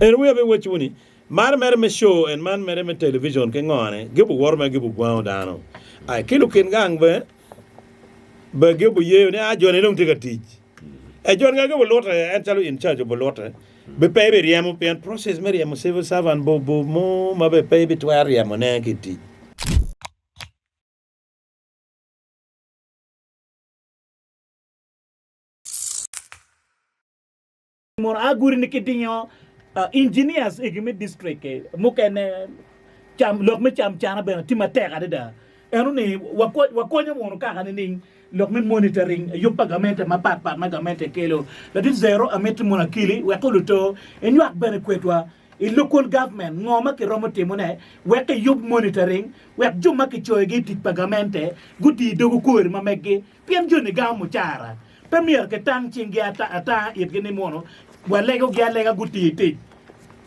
Ento wiya pe wacciwu ni, mar mere me show and man mere me television ki ngo-ni, gibuwoto mere gibugwango dano. Ai, ki lukin gang be, be gibuyeyo ni, ah, joni dong tye ka tic. E joni ka gibulute, en calo in charge obulute, be pe ibiryemo pien process me ryemo civil servant bor bor mo ma be pe ibitwero ryemone ki i tic. Mono aguri ni kidingo engineers egi me district mukene cam lok me cam cana bene tye matek adada eno ni wakonyo wunu kaka nining lok me monitoring yub pa gamente mapat pat ma gamente kelo ladit Zero amiti mono akili wek oluto inywak bene kwedwa i local government ngo ma kiromo timone wek kiyub monitoring wek jo ma kicoyogi i tic pa gamente guti i dogo kori ma meggi Pien joni gamo mucara, pe myero kitang cinggi atanga itgi ni mono walegogi alega guti tic.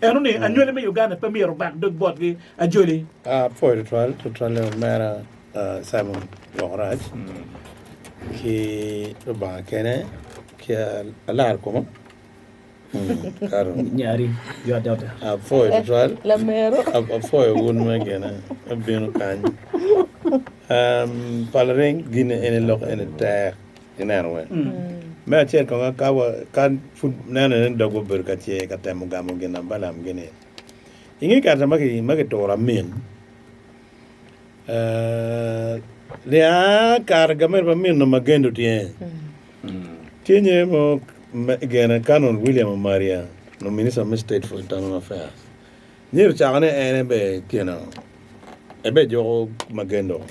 Eno ni anywali me Uganda pe myero obak dog botgi ajoli. Apwoyo tutwal, tutwalle omera Simon Lwokorac ki Lubanga kene ki alar koma. Nyari, your daughter. Apwoyo tutwal. Lamero. Apwoyo wun me gine me bino kany. Um, palaring gin eni lok eni tek ineno we. Me acel kong ka wa ka pud neno ni dog obedo ka ce ka temo gamo gin na Balaam gini. Inge kare ma ki ma kituro amin uh, lia kare gamere pa min no magendo tye. Tye nyer mo gene Canon William Omaria onongo Minister me State for Internal Affairs. Nyer ocako ni en ebe kino ebe juko magendo.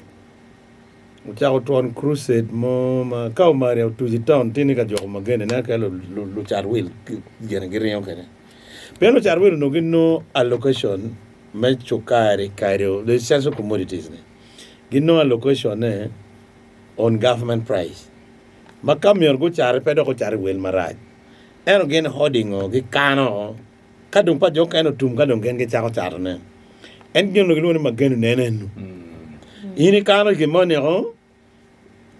Ocako twon crusade mo ma ka Omaria otuco i town tye ni ka juko magendo ineno kadi lucat wil gene giringo kwede. Pien lucat wil onongo ginongo allocation me cukari, kado, the essential commodities ni. Ginongo allocation ne on government price ma ka myero gucati pe dok gucat i wel marac ento gin holding o gikano ka dong pa jo okene otum ka dong gin gicako catone en gin onongo gilwongo ni mageno nen enu in ikano gin moni o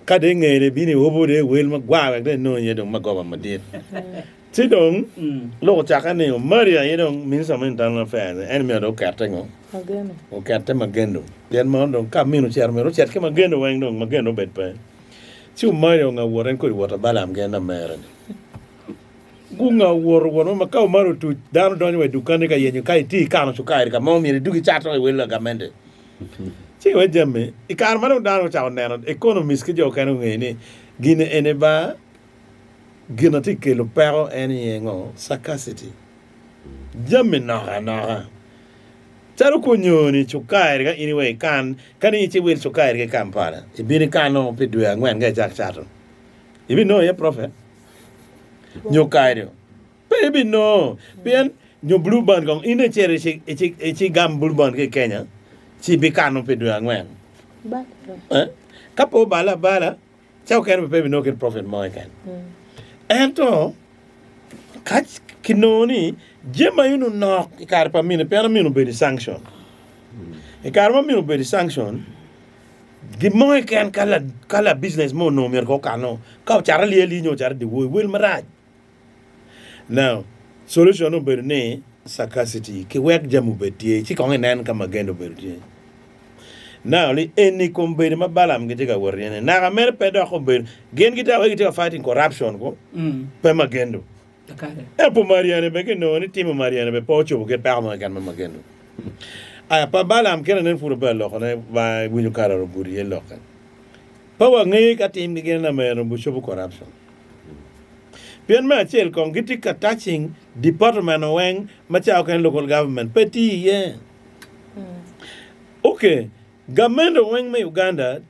ka dong ingeye dong ibino iobo dong i wel magwar wek dong inong iye dong magoba madit ci dong lok ocakke ni Omari aye dong minister me internal affairs en myero dong okette ngo Okette magendo pien mono dong ka min ocito myero ocit ki magendo weng dong magendo obed pe. Ci Omari onga wot en kodi wot a Balaam gin lamere ni. Gunga woto wot mo ma ka Omari otuc dano donyo wa i dukanne ka yenyo ka itye ikano cukari ka mo myero idug icato i wel gamente. Ci we jami i kare ma dong dano ocako neno economist ki jo okene ongeyo ni gin eni ba gin na tye kelo peko en iye ngo scarcity jami nok anoka. Calo konyoni cukari ka in iweko ikan, ka ni ci wil cukari ki Kampala, ibino ikano pi dwe angwen ka icak cato, ibinongo iye profit? Nyo kario? Pe ibinongo, pien nyo blue band kong in icito ici gam blue band ki i Kenya ci ibikano pi dwe angwen. Eh? Ka pe obale abala, Ca okene pe binongo kit profit mo keken. Ento ka kinongo ni jami aye onongo nok i kare pa mine pien amine obedo i sanction. I kare ma amine obedo i sanction, gin mo keken ka la ka la business mo onongo myero kong okano ka ocato ali ali nyo ocato dyewor wel marac. Now solution obedo ni scarcity ki wek jami obed tye ci kong inen ka magendo obedo tye. Now li eni kombeddi ma Balaam gitye ka wot iye ni naka mere pe dok obedo gin gitye ka gitye ka fighting corruption ko pe magendo. Ento Mariane bene kinongo ni timo Mariane bene pe ocobo kit peko mo keken me magendo. Aya pa Balaam kene nen pud obedo lokone ba winyo kare ogudo iye lokke. Pe wangeyo ka timgi gin lamero bucobo corruption. Pien me acel kong gitye ka touching department weng ma ca okene local government pe tye iye. Ok, gamente weng me Uganda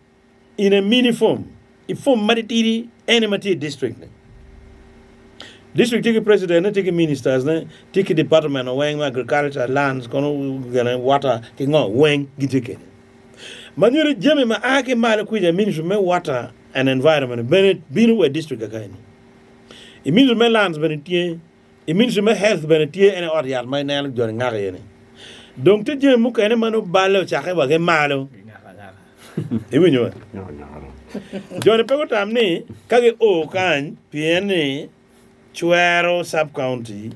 in a mini form, i form matitidi ene ma tye i district ni. District tye ki president ne, tye ki ministers ne, tye ki department weng me agriculture, lands, kono gene water ki ngo weng gitye kede. Ma nyuto jami ma a ki malo kwica ministry me water and environment bene bino wa i district kaka eni. I ministry me lands bene tye, i ministry me health bene tye en ot yat ma ineno joni ngako iye ni. Dong tye jami mukene ma nongo balle ocakke wa ki malo. Iwinyo wa? Joni pe gutam ni ka gi o kany pien ni cwero sub county.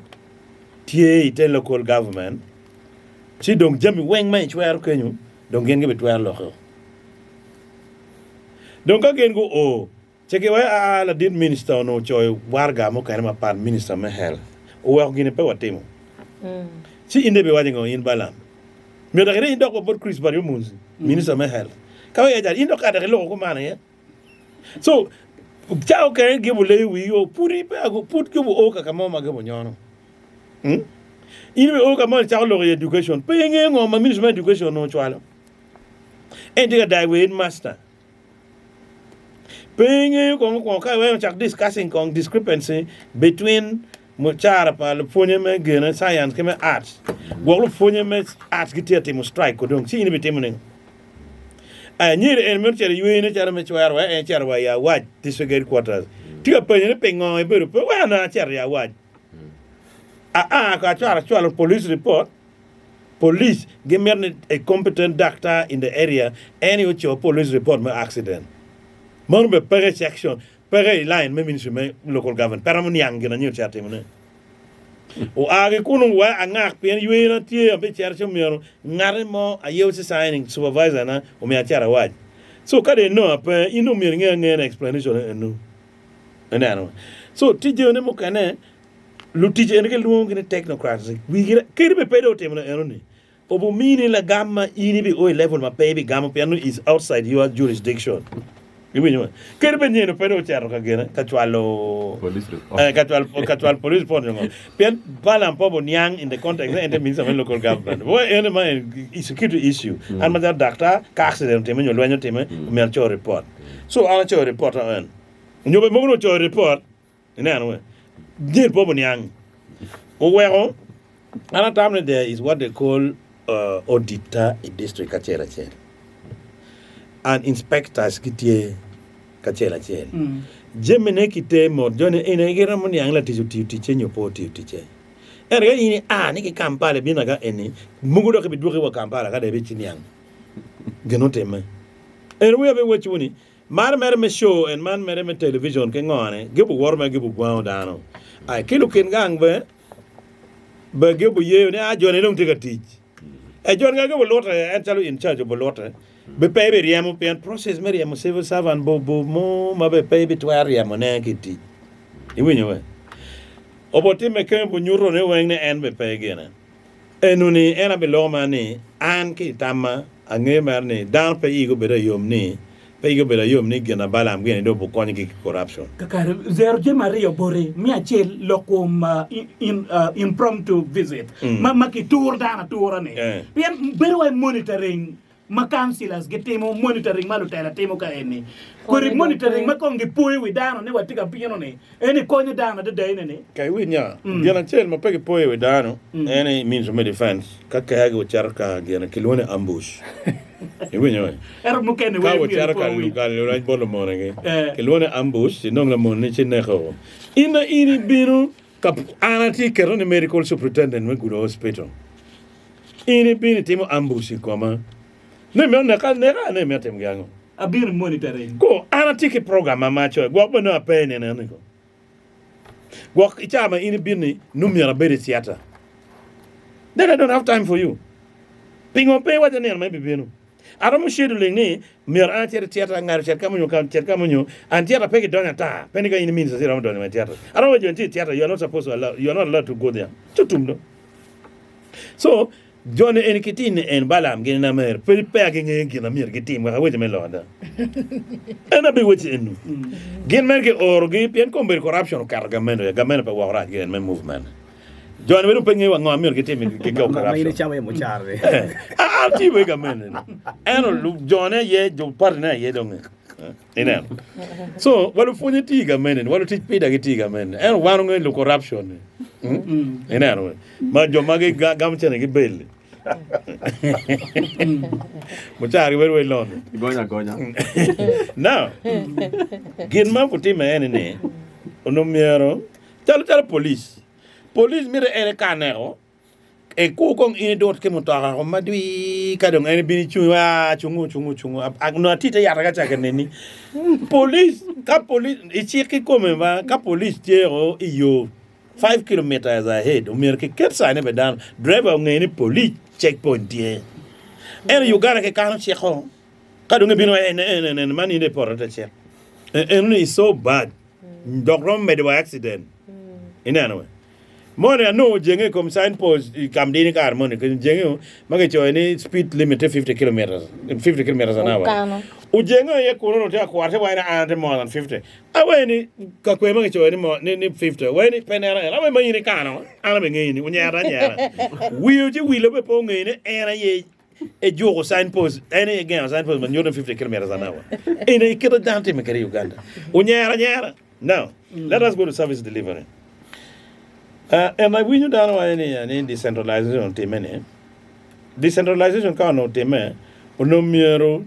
tye i te local government, ci dong jami weng ma icwero kenyo dong gin gibitwero loko. Dong ka gin guo, ci giwaco aa ladit minista onongo ocoyo waraga mukene mapat minista me health oweko gini pe watimo. Ci in dong ibiwaco ngo in Balaam? Myero dok ireny idok wa bot Chris Baryomunsi, minista me health. Ka wa iye in dok kare dok iloko kuman aye. So ca okene gibo leyo wii o pudi pe ago pud gibo o kaka mo ma gibo nyono. Hmm? In be o ka mo icako loko i education pe ingeyo ngo ma ministry me education onongo cwalo. En tye ka dayo wi headmaster. Pe ingeyo kong okwongo ka iweko cak discussing kong discrepancy between mucara pa lupwonye me gene science ki me arts. Gwok lupwonye me arts gitye ka timo strike ko dong ci in ibitimo ningo? Anyira eni mito cito i yweyone calo me cwero wek en ecito wa i Awac District Headquarters. Tye ka penyo ni pingo ebedo pe wek anongo acito i Awac. Aa ka acwalo acwalo police report, police gimito ni a competent doctor in the area en aye oco police report me accident. Meno bene peke i section, peke i line me ministry me local government, pe romo niang gin anyira ocito timone. Oa ki kunu wek angak pien yweyona tye abicito ci omyero ngati mo aye ci signing supervisor na omiyo acito awac. So ka dong inongo pe in dong myero inge angeya ni explanation enu. Ineno? So tye jami ne mukene lutic eni gilwongo gi ni technocrats wigi kadi bed pe dong otimo eno ni Obimini lagam ma in ibio i level ma pe ibigamo pien nongo is outside your jurisdiction. Iwinyo ma? Kadi bed nyen pe dong ocito ka gine ka cwalo Police report. eh, ka cwalo ka cwalo police report nyo ngo. Pien Balaam pe oboniang in the context ni en tye minister me local government. Wa en ma en security issue. An macalo daktar ka accident otime nyo lweny otime omyero aco report. So an acoyo report en. Nyo bene mogo dong ocoyo report Ineno we? Jel pe obuniang. Oweko an atamo ni there is what they call uh, auditor i district acel acel and inspectors gitye kacel acel. Mm. Jamine kite mot joni ene giromo niang latic otiyo ticce nyo pe otiyo ticce. Ento ka in ia ni ki Kampala ibino ka eni, mogo dok ibidwoki wa Kampala ka dong ibiciniang gin otimme. En wiya abiwacciwu ni Mar mere me show and man mere me television ki ngo ni gibu woto mere gibu gwango dano ai ki lukin gang be be gibu yeyo ni a joni dong tye ka tic e joni ka gibu lute en calo in charge obu lute be pe bi ryemo pien process me ryemo civil servant bo bo mo ma be pe bi twero ryemo ne ki tic iwinyo we obo time keny obu nyuto ni weng ni en be pe gine Enoni en abiloko mana ni, an ki i tamma, angeyo mere ni dano pe igi obedo ayom ni, pe igi obedo ayom ni gin a Balaam gini dong obukonyogi ki corruption. Kakare, zero jami aryo boti, me acel lok kom impromptu visit ma kituro dano atura-ni, pien bedo wai monitoring ma councillors gitimo, monitoring ma lutela timo ka eni. Kodi monitoring ma kong gipoyo wi dano ni watye ka bino ni, eni konyo dano adada ene ni. Ka iwinya, gin acel ma pe gipoyo wi dano en aye Ministry me Defence ka kegi ocito ka gin kilwongo ni ambush. Iwinyo we? Ento mukene Ka weng myero ocito ipo ka wi. ka lweny bot lumonegi, Eh. kilwongo ni ambush, inong lamoni ci neko. In ma in ibino ka an atye keto ni medical superintendent me Gulu Hospital. In ibino itimo ambush i koma. Ni imito neka aneka, ni imito timo gin ango? Abino i monitoring. Ko, an atye ki program ma acoyo, gwok bene nongo ape i nino eno-ni ko. Gwok i cawa ma in ibino-ni, nongo myero abed i theatre. Then I don't have time for you. Pingo pe iwaco nino ma ibibino? Aromo scheduling ni myero an acit i theatre, ngat ocit ka munyo, ocit ka munyo, and theatre pe gidonyo ata. Pe ni ka in i minister ci iromo donyo wa i theatre. Aromo waco ni tye i theatre, you are not supposed to allow, you are not allowed to go there. Ci otum dong. So, joni eni kitye ni en Balaam gin Namer, pe peya gingeyo gin ma myero gitim wek aweco me lok ada. En abiweci enu. Gin mere kiorogi pien kombeddi corruption oketo gamente, gamente pe woko rac gin me movement. Joni bene pe ngeyo wa ngo ma myero gitim ki go Ma in corruption. icamo iye mucara ni. Eh, a- an tye wa i gamente ni. Ento lu- jone aye, jo party ne aye dong Ineno? So, wa lupwonye tye i gamente ni, wa lutic pida gitye i gamente ni. Ento wan ongeyo lu corruption ni. Hmm? Ineno? Ma jo ma gigamo cene gibel. Mucara gibedo wa i loan. Igonyo agonya. Now, gin ma obitimme eni ni, onongo myero, calo calo police. Police mito en ekaneko Ikur kong in idut ki mutoka ko madwir ka dong en ibino icungi aa cungu cungu cungu onongo atye ite yat ka cake neni police ka police i cik kikome ma ka police tye o i yo. 5 kilometers ahead omyero kiket sign be dano driver onge ni police check point tye. Ento i Uganda kikano ciko ka dong ibino en en en man in dong ipoto te cik. Enoni is so bad dok romo medo wa accident. Ineno we? Moni anongo ojenge i kom sign post i kam dini kare moni keny ojenge ma kicoyo ni speed limit tye 50 kilometers 50 kilometers an hour. Okano. Ojenge iye kunu onongo tye ka kwaro ci waco ni an atye more than 50. Aweyo ni ka kwer ma kicoyo ni mo ni ni 50 aweyo ni pe neno en aweyo ma in ikano an abe ngeyi ni onyera anyera. Wiyo ci wilo be pe ongeyo ni en aye ejuko sign post en aye gengo sign post ma nyuto ni 50 kilometers an hour. Eni aye kite dano timo kwede i Uganda. Onyera anyera. Now, let us go to service delivery. Uh, and awinyo dano waco ni ni decentralization otimme ni decentralization ka onongo otimme onongo myero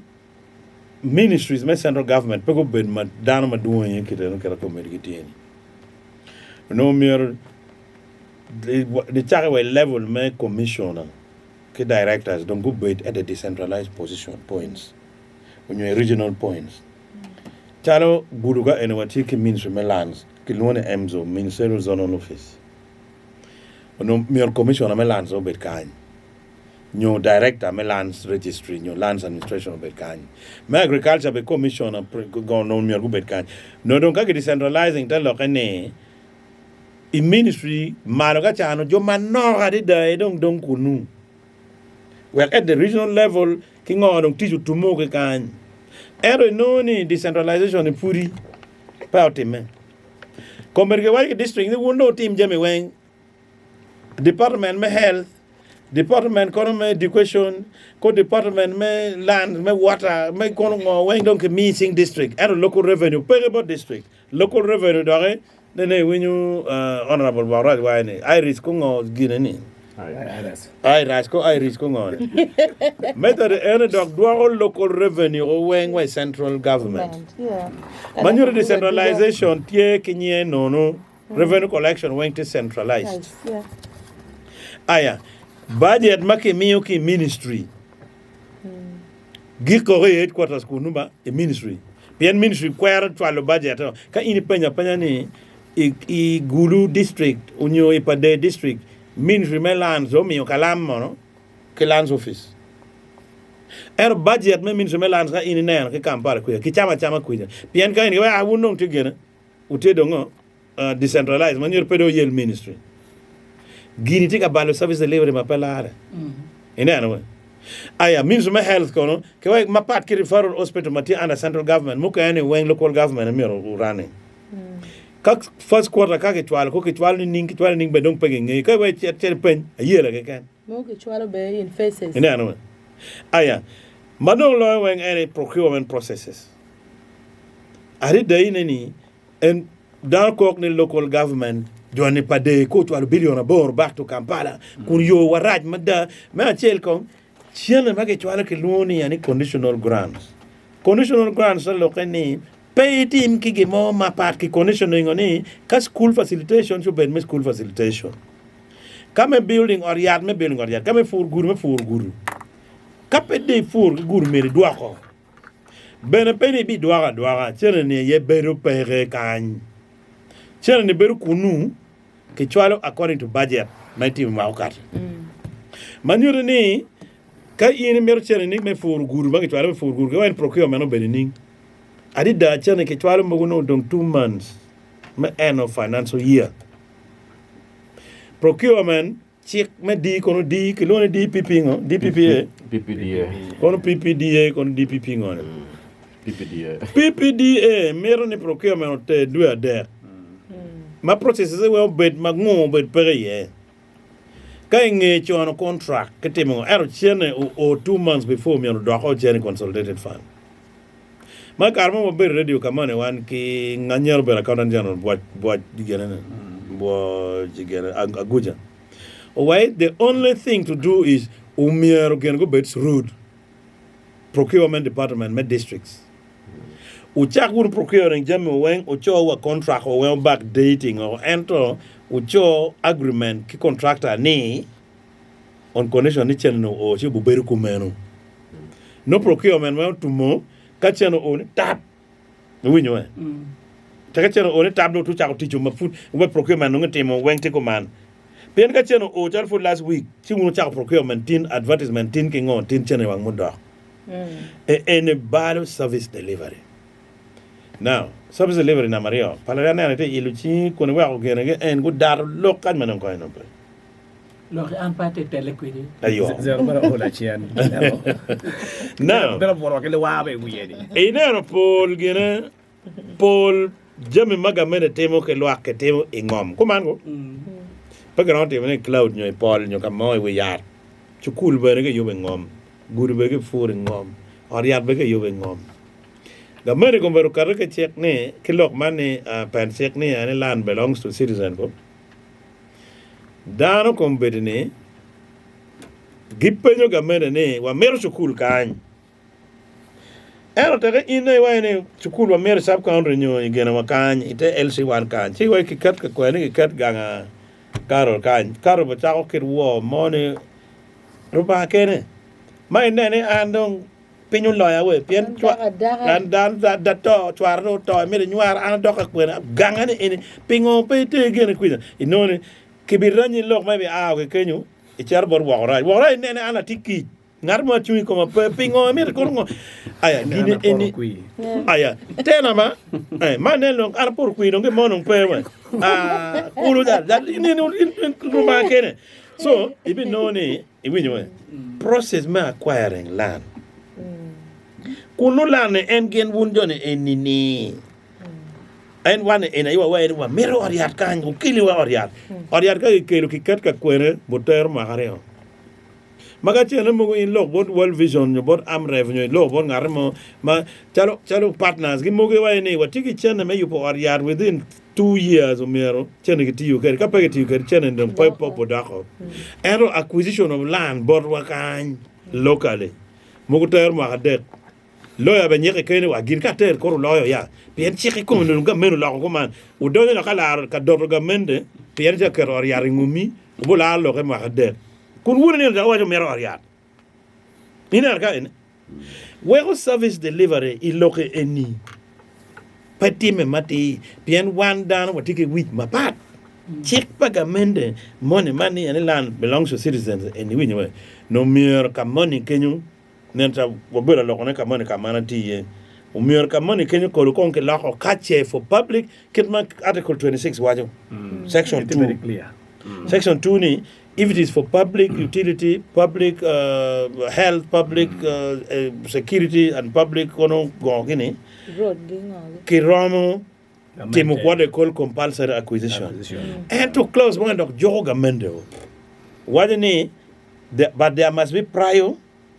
ministries me central government pe gubed ma dano madwong iye kite eno kite komedi gitye ni onongo myero nicake wa i level me commissioner ki directors dong gubed at the decentralized position points onyo i regional points Calo gudo ka eni watye ki ministry me lands kilwongo ni MZO, Ministerial Zonal Office. Onongo myero commissioner me lands obed kany nyo director me lands registry nyo lands administration obed kany. Me agriculture bene commissioner onongo myero gubed kany. Nongo dong ka ki decentralizing te lokke ni i ministry malo ka cano jo manok adada aye dong dong kunu. Wek at the regional level ki ngo dong tic otumo ki kany. Ento inongo ni decentralization ni pudi pe otimme. Kombeddi kiwaco ki district ni wun dong wutim jami weng. Department me health, department kono me education, ko department me land, me water, me kono ngo weng dong kimi cing district. Ento local revenue peke bot district. Local revenue doki nene iwinyo honourable Bok Roc waco ni Irish ko ngo gine ni Irish ko Irish ko ngo ni method ene dok dwoko local revenue ko weng wa i central government ma nyuto decentralization tye ki nyinge nono revenue collection weng tye centralized aya budget ma kimiyo ki i ministry Gikoko i headquarters kunu ba i ministry pien ministry kwero cwalo budget o. Ka in ipenyo apenya ni i, i Gulu district onyo i Pader district ministry me lands omiyo kalam mono ki lands office. Ento budget me ministry me lands ka in ineno ki Kampala kwica kicamo acama kwica pien ka in giwaco ah wun dong tye gine wutye dong o decentralized ma nyuto pe dong oyel ministry. Gini tye ka balo service delivery ma pe lare. Ineno we? Aya, ministry me health kono, ki wek mapat ki referral hospital ma tye under central government, mukene ni weng local government myero urani. Ka first quarter ka kicwalo, ko kicwalo nining, kicwalo nining bene dong pe kingeyo. Ka iweko icit cito peny, ayela keken. Mogo kicwalo bene in phases. Ineno we? Aya, ma dong loyo weng ene procurement processes. Adada ine ni En dano kok ni local government joni pa dee ko ocwalo billion aboro back to Kampala kun yo wa rac mada. Me acel kong cene ma kicwalo kilwongo ni yani conditional grants. Conditional grants te lokke ni pe itim ki gin mo mapat ki conditioning ni ka school facilitation ci obed me school facilitation. Ka me building ot yat me building ot yat, ka me pur gudo me pur gudo. Ka pe dong ipur ki gudo myero idwoko. Bene pe ni ibidwoko adwoka, cene-ni aye bedo peke kany. Cene-ni bedo kunnu, kicwalo according to budget ma itimo i mwaka okato. Ma nyuto ni ka in imito cene-ni me puro gudo ma kicwalo me puro gudo, kiwaco ni procurement obedo nining? Adada cene kicwalo mogo nongo odong 2 months me end of financial year. Procurement Cik me D kono D kilwongo ni DPP ngo? DPPA? PPDA. Kono PPDA kono DPP ngo ni? PPDA. PPDA mito ni procurement oter dwe adek. Ma processes weng obed ma ngur obed peke iye. Ka inge cono contract ki timo ngo ento cene o 2 months before myero odok o cene i consolidated fund. Ma kare mo wabedo i radio ka moni wan ki anyira obedo accountant general bwoc bwoc gine bwoc gine Aguja owaci the only thing to do is omyero gin gubed shrewd procurement department me districts wucak wunu procuring jami weng wuco wa contract weng back dating oko ento wuco agreement ki contractor ni on condition ni cen oo ci obubedo kumeno. No procurement ma otumo ka cen oo ni tap. Iwinyo eh? Teke cen oo ni tab dong tu cako tico ma pud web procurement nongo itimo weng tye kuman. Pien ka cen oo calo pud last week ci wun wucako procurement tin advertisement tin ki ngo tin cene wang mudok. E eni balo service delivery. Now, service delivery namba aryo, pala aneno itye ilo cingi kun iweko gine gi en gudato lok kany ma nongo konyo nongo pe. Loki an pe atye tele kwedi. Ayo. Zero bene ool acen. Now, Bene obwuro ki liwar bene i wiye ni. ineno pol gine, pol jami ma gamente timo ki lwak kitimo i ngom. Kuman ko? Pe giromo timone i cloud nyo i pol nyo ka mo i wi yat. Cukul bene kiyubo i ngom, gudo bene kipuro i ngom, ot yat bene kiyubo i ngom. Gamente kombeddi okato ki cik ni, ki lok man ni pen cik ni any land belongs to citizen ko. Dano kombeddi ni gipenyo gamente ni wamito cukul kany. Ento teke in dong iwaco ni cukul wamito i sub county nyo i gine wa kany i te LC one kany ci iwaco kiket ka kwene ni kiket gang Carol kany. Carol bene cako kit woo mo ni Rubanga kene ma inene ni an dong piny oloya we pien an da to cwara dong oto imito inywara an adok ka kwene ganga ni eni pingo pe iter gine kwica inongo ni kibiranyi lok ma ibia ki kenyo icito bot woko rac woko rac inene an atye kic ngat mo acung i koma pe pingo imito kono ngo aya gini eni aya tena ma eh, ma nen dong an apoto kwir dong gin mo dong pe we ah kulu da da in in ruma kene so ibinongo ni Iwinyo we? Process me acquiring land. Kun nongo land ni en gin wun jo ni eni ni. En wan ni eni aye wawaco ni wamito ot yat kany, wukeli wa ot yat. Ot yat ka kikelo kiket ka kwene butero mwaka aryo. Ma ka cene mogo in lok bot World Vision nyo bot Amref nyo ilok bot ngati mo ma calo calo partners gi mogo iwaco ni watye ki cene me yubo ot yat within 2 years omyero cene kitiyo kwede ka pe kitiyo kwede cene dong pe odoko ento acquisition of land botwa kany locally mogo tero mwaka adek lawyer bene nyike kene wa gin ka ater koro loyo ya pien cik ikome dong gamente oloko kuman odonyo dok ka laro ka doto gamente pien tye ka keto ot yat ingumi obularo loke mwaka adek kun wun inino dok iwaco mito ot yat ineno ka eni Weko service delivery i loki eni pe time matir pien wan dano watye ki wic mapat. Cik pa gamente moni man ni any land belongs to citizens eni iwinyo we nongo myero ka moni kenyo nen ca wabedo ka lokone ka moni ka ma an atye iye omyero ka moni kenyo kolo kong kiloko kace for public kit ma article 26 waco section 2 section 2 ni If it is for public utility, public health, public security and public kono go gini, kiromo timo what they call compulsory acquisition. Ento clause mo dok juko gamente o. Waco ni but there must be prior,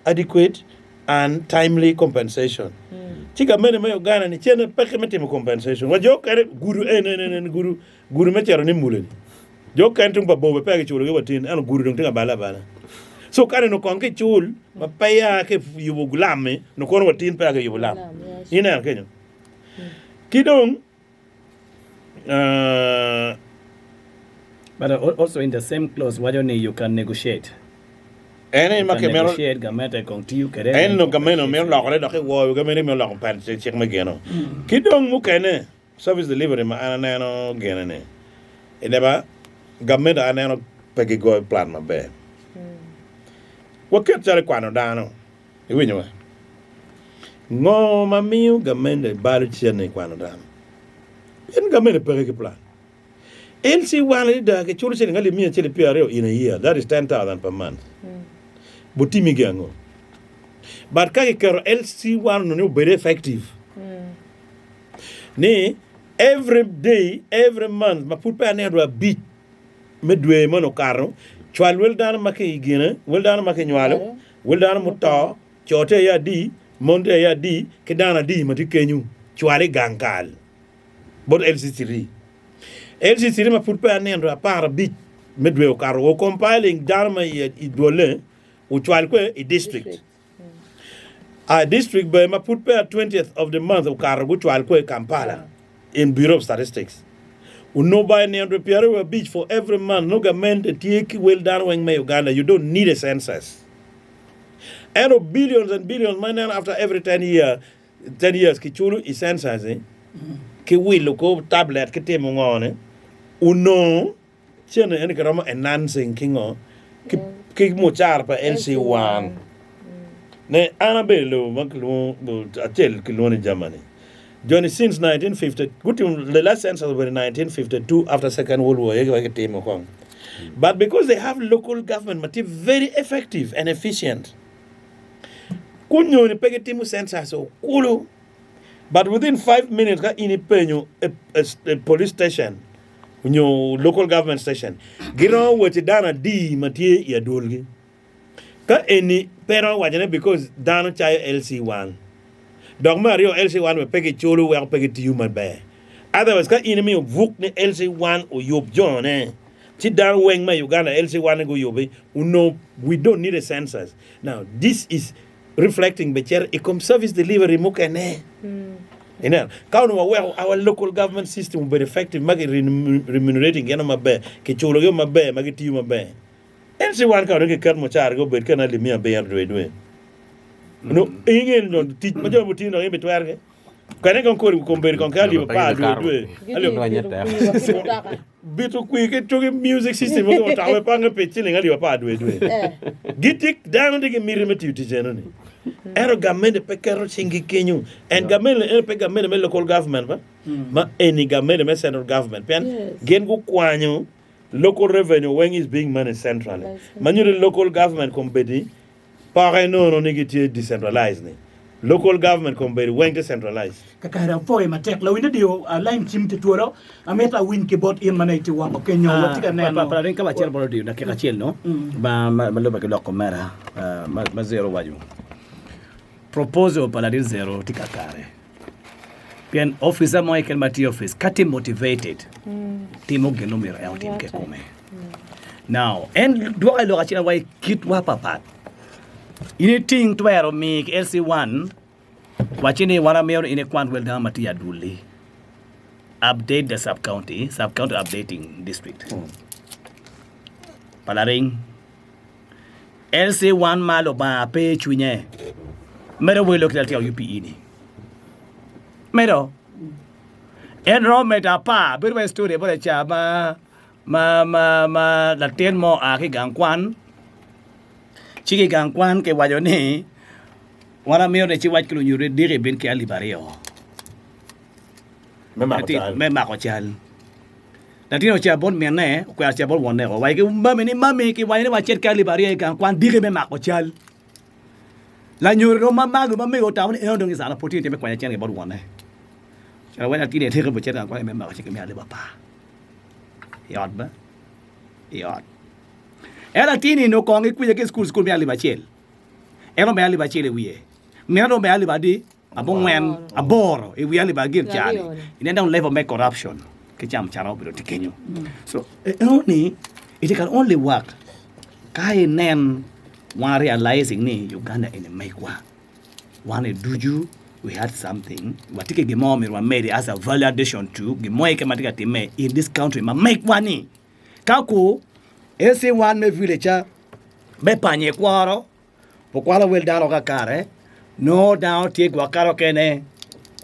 adequate and timely compensation. Ci gamente me Uganda ni cene peke me timo compensation. Wa jo kene gudu en en en gudu gudu me cito ni mule ni. Jo okene tung pa bobe peya kiculogi wa tin, ento gudo dong tye ka balle abala. So ka nino kong kicul ma peya kiyubo lam-mi, nongo kono wa tin peya kiyubo lam. Ineno kenyo? Ki dong uh, But also in the same clause waco ni you can negotiate. En aye ma You can kimito negotiate gamente kong tiyo kwede. en nongo gamente mito lokone dok iwoyo gamente mito loko pen cik me gino. Ki dong mukene Service delivery ma an aneno gine ni i neba gamente aneno pe gigoyo plan maber. Waket calo i kwano dano, iwinyo wa? Ngo ma miyo gamente balo cene i kwano dano? Pien gamente peke ki plan. LC one adada kiculo ciling alip miya acel ki pyeraryo in a year, that is 10,000 per month. Butimi gi ango? But ka kiketo LC one onongo ni obed effective, ni every day, every month ma pud pe aneno dwe abic me dwe moni okato, cwal wel dano ma ki i gine, wel dano ma kinywalo, wel dano muto, co tye iye adi, mon tye iye adi, ki dano adi ma tye kenyo, cwal i gang kal bot LC3. LC3 ma pud pe aneno dwe aparabic me dwe okato, o compiling dano ma i dwolle, ocwal kwe i district. A District bene ma pud peya 20th of the month okato gucwal kwe Kampala in Bureau of Statistics. Onongo by nino dwe 25 for every month nongo gamente tye ki wel dano weng me Uganda you don't need a census. Ento billions and billions ma ineno after every 10 year 10 years kiculo i census ni. ki wilo kor tablet ki timo ngo ni onongo cene eni kiromo enhancing ki ngo ki mucara pa LC1 ne an abedo i lobo ma kilwongo acel kilwongo ni Germany joni since 1950 gutimo the last census obedo 1952 after second world war aye gitimo kong but because they have local government ma tye very effective and efficient gunyoni pe gitimo census okulu but within 5 minutes ka in ipenyo e police station nyo local government station giromo wacci dano adi ma tye i adwolgi. Ka eni pe romo wacone because dano cayo LC1 dok me aryo LC1 bene pe giculo weko pe gitiyo maber. Otherwise ka in imiyo buk ni LC1 oyub jone ci dano weng ma i Uganda LC1 ni guyubi onongo we don't need a census. Now this is reflecting bene cito i kom service delivery mukene. Ineno? Ka onongo waweko our local government system obedo effective ma ki remunerating gin maber, kiculogi maber ma gitiyo maber. En ci wan ka onongo kiket mucaragi obed kene alip miya abiro dwe dwe. Onongo inge ni dong tic ma jo mutiyo dong in bitwero ki. Kene kong kodi kombeddi kong ki alip apar dwe dwe. Alip Bito kwir ki tugi music system mo ki otako pange pi ciling alip apar dwe dwe. Gitye dano tye ki miti me tiyo tic eno ni. Ento gamente pe keto cinggi kenyo. En gamente eno pe gamente me local government ba. Ma eni gamente me central government. Pien gin gukwanyo local revenue weng is being managed centrally. Ma nyuto ni local government kombeddi Poke nono ni gitye decentralized ni local government kombeddi weng tye centralized. Kakare apwoyo matek lawiny radio line cim tye twolo amito awiny ki bot in ma nongo itye woko kenyo watye ka neno. Par ka wacito bot radio dakika acel no ma lube ki lok omera ma zero owaco proposal pa ladit zero tye kakare. Pien opica mo keken ma tye i opic ka tye motivated timo gin ma myero en otim kikome. Now en dwoko i lok acel wa i kitwa papat. In iting twero mi ki LC1 wacci ni wan amito ni in ikwan wel dano ma tye i adwoli. Update the sub county, sub county updating district. Pa laring. LC1 ma Lubanga pe i cwinye medo welo ki latyeko UPE ni. Medo. En romo medo apar bedo wai story bote ca ma ma ma ma latin mo oa ki i gang kwan ci ki i gang kwan kiwaco ni wan amito ni ci wac ki lunyodoni diki ibin ki alip aryo Me mako cal. me mako cal. Latin ocito bot minne, okwero cito bot wonne woko. Owaco ki mami ni, Mami, kiwaco ni wacit ki alip aryo i gang kwan diki me mako cal. Lanyodo dong ma magi ma mego otamo ni eno dong is an opportunity me kwanyo cente ki bot wonne. Ocito awaco latin ni diki obicito i gang kwan me mako cente me alip apar. I ot ba? I ot. En latin-ni onongo kong gikwica ki i cukul, cukul me alip acel. En omedo alip acel i wiye. Mine dong omedo alip adi? Abongwen, aboro i wi alip agir ca-ni, inen dong level me corruption ki camcana obedo tye kenyo. So enoni it can only work ka inen wan realizing ni Uganda eni megwa, wan i ducu we had something, watye ki gin mo myero wamedi as a value addition to gin mo keken ma tye ka timme in this country ma megwa ni. Ka ku LC wan me village ca me panye kworo Okwalo wel dano kakare, nongo dano tye gwok kare okene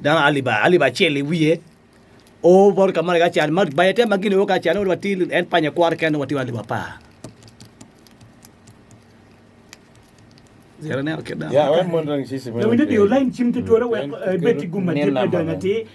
dano alip alip acel i wiye o bot ka mo ka can ma by the time ma gin o ka can nongo watye en panye kwaro keken nongo watye alip apar. Zero neno kit dano. Yeah, wen monitoring system. Lawinyo diyo line cim tutwal wek ibed ki gum madit me donyo atir.